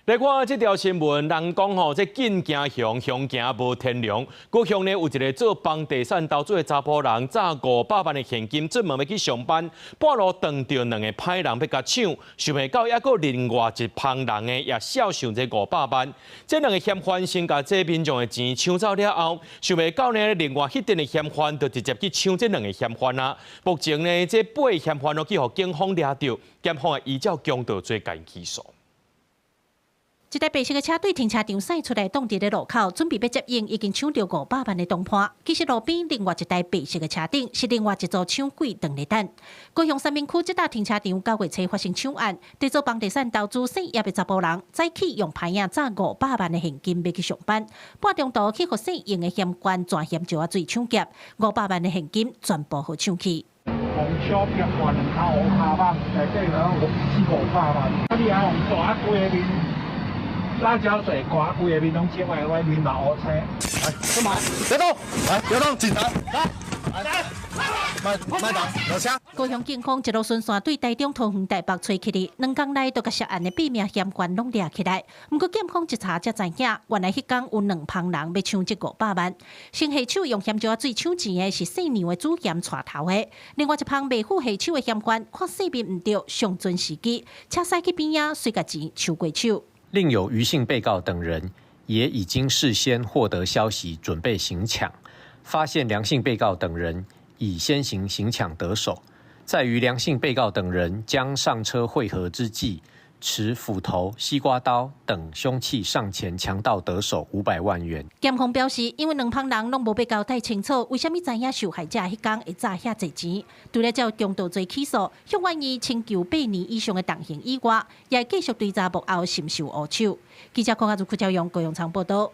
來看這條新聞，人講吼，這近驚熊，遠驚無天良。高雄呢有一個做房地產投資的查埔人，詐五百萬的現金出門欲去上班，半路撞著兩个歹人欲共搶，想袂到猶閣另外一幫人呢也肖想這五百萬。這兩个嫌犯先共這民眾的錢搶走了後，想袂到呢，另外彼陣的嫌犯就直接去搶這兩个嫌犯啊。目前呢，這八个嫌犯攏去予警方掠著，檢方會依照強盜罪共起訴。一台白色的車對停車場駛出來，擋佇咧路口，準備欲接應已經搶著五百萬的同伴。其實路邊另外一台白色的車頂是另外一組搶鬼當咧等。高雄三民區這搭停車場九月初發生搶案，佇做房地產投資生意的查埔人，早起用牌仔詐五百萬的現金欲去上班，半中途去予姓應的嫌犯鑽鹹石仔水搶劫，五百萬的現金全部予搶去。小騙換兩跤烏跤蠓，內底有四五百萬。啊，你啊用大規个面辣椒水刮規个面攏青的，我面嘛烏青。來，幹嘛？別動！來，別動，警察！來，來，慢慢打，攞槍。高雄警方一路巡線對台中桃園台北揣起哩，兩工內就共涉案的八名嫌犯攏掠起來。毋過檢方一查才知影，原來彼工有兩幫人欲搶這五百萬。先下手用鹹石仔水搶錢的是姓梁的主嫌帶頭的，另外一幫未付下手的嫌犯看勢面毋對，上準時機，車駛去邊仔，隨共錢搶過手。另有余姓被告等人也已經事先獲得消息，準備行搶，發現梁姓被告等人已先行行搶得手，在與梁姓被告等人將上車會合之際，持斧頭、西瓜刀等兇器上前強盜得手500萬元。檢方表示，因為兩幫人攏無欲交代清楚，為啥物知影受害者彼工會詐遐濟錢？除了照強盜罪起訴，向願意請求8年以上的重刑以外，也會繼續追查幕後是毋是有烏手。記者郭阿如、柯昭陽、高永昌報道。